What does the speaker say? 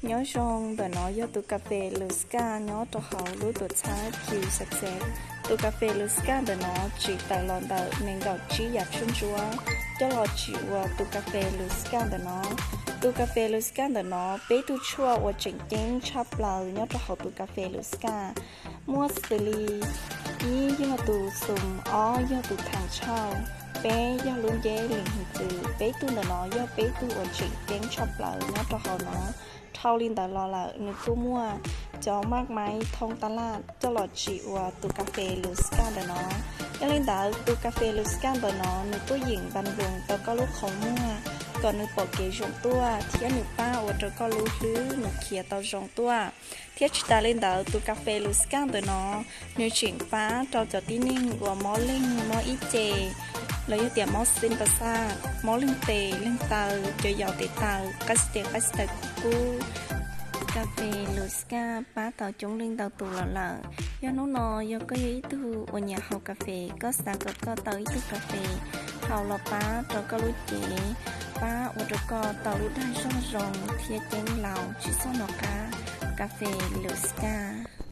Nyob zoo, ntawm no yog tus kas fes Luskaj nyob rau hauv lub tuam txhab Q Success. Tus kas fes Luskaj ntawm no tsim tawm los ntawm nees nkaum tsib yav tshuaj ntsuab coj los tsim ua tus kas fes Luskaj ntawm no. Tus kas fes Luskaj ntawm no peb tug tshuaj uas tseem ceeb tshaj plaws nyob rau hauv tus kas fes Luskaj muaj xws li: ib yog tus xum, ob yog tus thaj chauj, peb yog lub nceb lis hwj txwv. Peb tug ntawm no yog peb tug uas tseem ceeb tshaj plaws nyob rau hauv no. Dhau li ntawd los lawm nws kuj muaj cov maj maib thoob tab laj coj los tsim ua tus kas fes Luskaj ntawm no. Yog li ntawd tus kas fes Luskaj ntawm no nws tuaj yeem npa nploos tau koj lub qhov muag kom nws pom kev zoo tuaj thiab nws pab ua rau koj lub hlwb nws khiav tau zoo tuaj. Thiab tsis tas li ntawd tus kas fes Luskaj ntawm no nws tseem pab rau cov tib neeg uas mob leeg mob ib ce los yog tias mob xib pas xaj, mob leeg tes leeg taw, cov yaus tes taw, qab xib tes qab xib taw kub kub. Kas fes Luskaj pab tau coob leej ntau tus los lawm. Yog hnub no yog koj yog ib tug uas nyiam haus kas fes, koj xav kom koj tau ib tug kas fes haus los pab rau koj lub cev, pab ua rau koj tau lub dag zog zoo thiab ceeb laus tsis txhob hnov qab, kas fes Luskaj.